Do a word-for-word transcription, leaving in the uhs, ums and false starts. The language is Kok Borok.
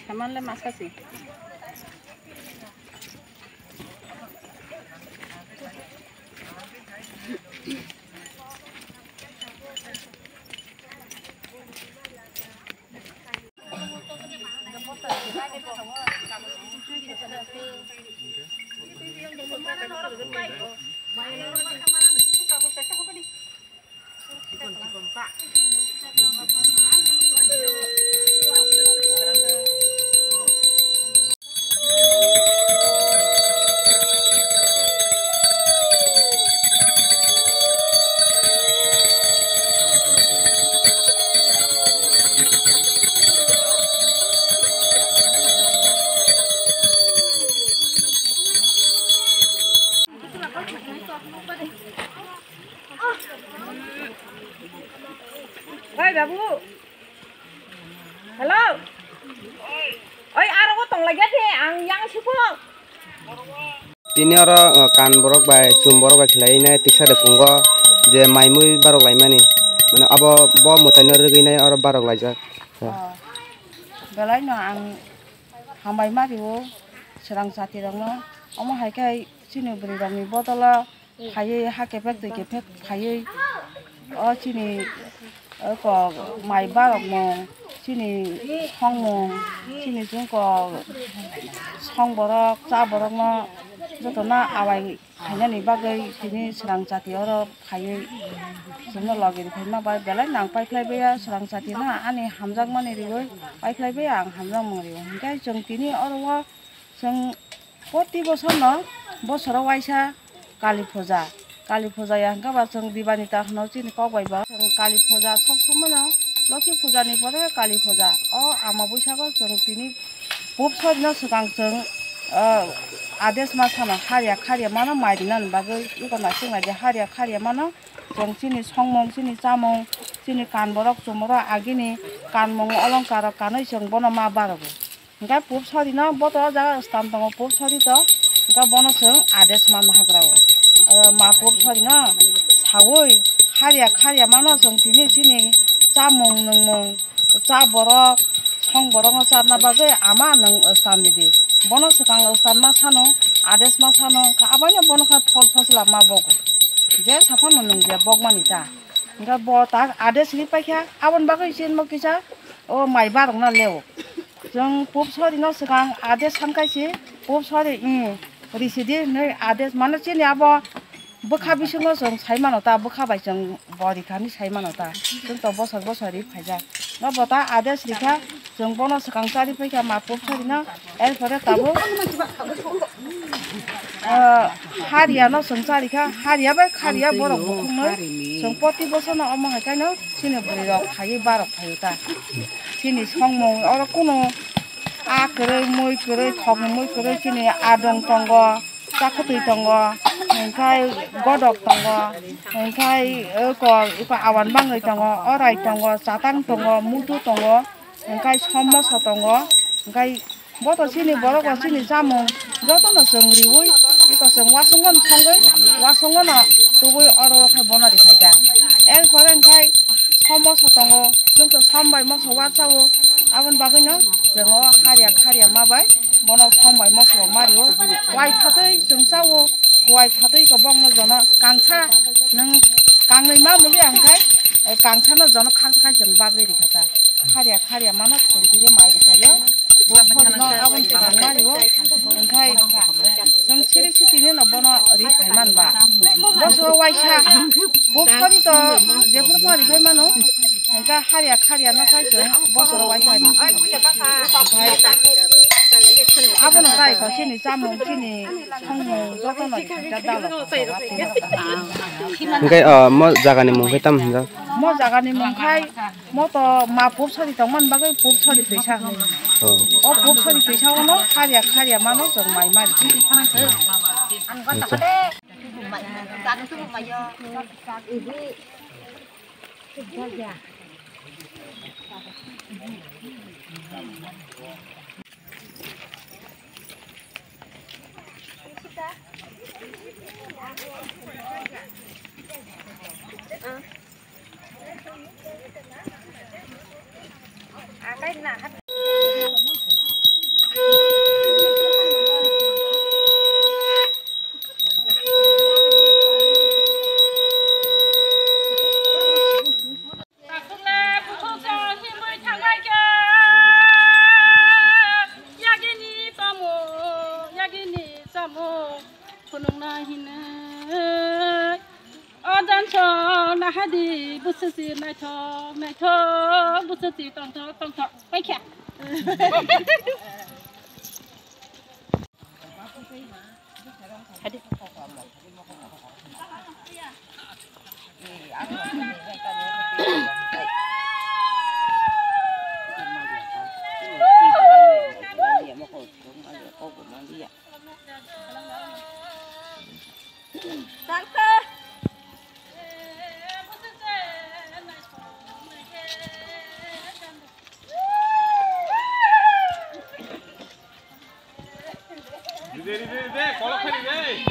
Saman le masa si. Oi, babu. Hello. Oi, aro o tong lagi khe ang yang sipho. Tini oro, uh, kan borok bai chum borok bai khlai nai tiksa de pungo je mai mui barok lai mani. Mane abo bo mwtai no rwgwi nai oro barok laijak. Oh. Belai no ang hambai ma rio srang chati rok no. Omo hai khe chini bwrwi rok ni bodol o phaiwi ha kephek twi kephek phaiwi o chini o kok mai barok mung, chini songmung, chini chwng kok song borok cha borok no joto no awai khainani bagwi tini srang chati oro phaiwi chwngno logi rwkhaima bai belai nang paiphlai baiya srang chati no ani hamjakmani riwi paiphlai baiya ang hamjakmung rio hinkhe chwng tini oro o chwng. Proti bosor no bosoro waisa Kali puja, Kali puja ya hwnkhe ba chwng Dibani ta hwno chini kok bai bo. Chwng Kali puja sob somoi no, Lokhi puja ni pore Kali puja. O ama buisa go chwng tini pub sori no swkang chwng, ah, ades ma sano harya kharya mano mai rina ni bagwi iko naisik nai de harya kharya mano chwng chini songmung, chini chamung, chini kan borok chum borok agini kanmung olongkar rok kanwi chwng bono ma barogo. Hingke pub sori no boto o jaga stam tongo, pub sori to hingke bono chwng ades manna hagra o. O ma pub sori no sawi kharya kharya mano chwng tini chini chamung nungmung cha borok song borok no charna bagwi ama nwng stam didi. Bono swkang stam ma sano ades ma sano hingke abono bono khe phol phosla ma bogo. Je saphano nungya bokmani ta. Hingke bo tak ades ri paikha aboni bagwi chinmo kisa o mai barok no leo. Chwng pub sori no swkang ade sankai se pub sori, mm, risidi hinwi ade mano chini abo bwkha bisingo chwng sai mano ta, bwkha bai chwng bo rikha hinwi sai mano ta, chwng to bosor bosor ri phaijak. No bo ta ade srikha chwng bono swkang chari phaikha ma pub sori no, er pore tabuk, ah, hariya no chwng charikha, hariya bai khariya borok bukhuknwi chwng poti bosor no omo hai khe no chini bwrwi rok phaiwi barok phaio ta. Chini songmung oro kunu A kwrwi, mui kwrwi, thokni mui kwrwi, chini adong tongo, chakhwtwi tongo, hwnkhai godok tongo, hwnkhai eko, eko awan bangwi tongo, orai tongo, chatang tongo, mutu tongo, hwnkhai somoso tongo, hwnkhai bo to chini borok bo chini chamung jotono chwng riwi, eko chwng wasongo thangwi, wasongo no tubui oro khe bono rikhaikha. Erpore hwnkhai somoso tongo, chwng to som bai moso warsao, aboni bagwino chwng o harya kharya ma bai bono som bai moso rok mario. Wai phatwi chwng chao, wai phatwi khe bokno jono kangsa nwng kangnwi ma muli ang khai, kangsano jono khaksa khai chwng bagwi rikha ta. Harya kharya mano chwng tini mai rikhaio. Bo phorino aboni swkang mario. Hwnkhai chwng siri sitini no bono ri phai man ba. Bosoro waisa. Bo phori to jephuru phori khai mano. Hwnkhai harya kharya no khai chwng bosoro waisa ri. Abono tai kho chini chamung chini songmung jotono ri kha ta dalo. Hwnkhe, o, mo jagani mung khe tamo hinjak? Mo jagani mung khai mo to ma pop sari tongmani bagwi pop sari twisa hwnwi. O. O pop sari twisa ono kharya kharya mano chwng mai mari. Acha. Takhukle bukhukjwng himwi thangbai khe, yagini tamo, yagini tamo, phunukna hinwi. O janso nahadi bwswsi naithok naithok, bwswsi tongthok tongthok paikha. Ride, ride, ride, kolok khe ride.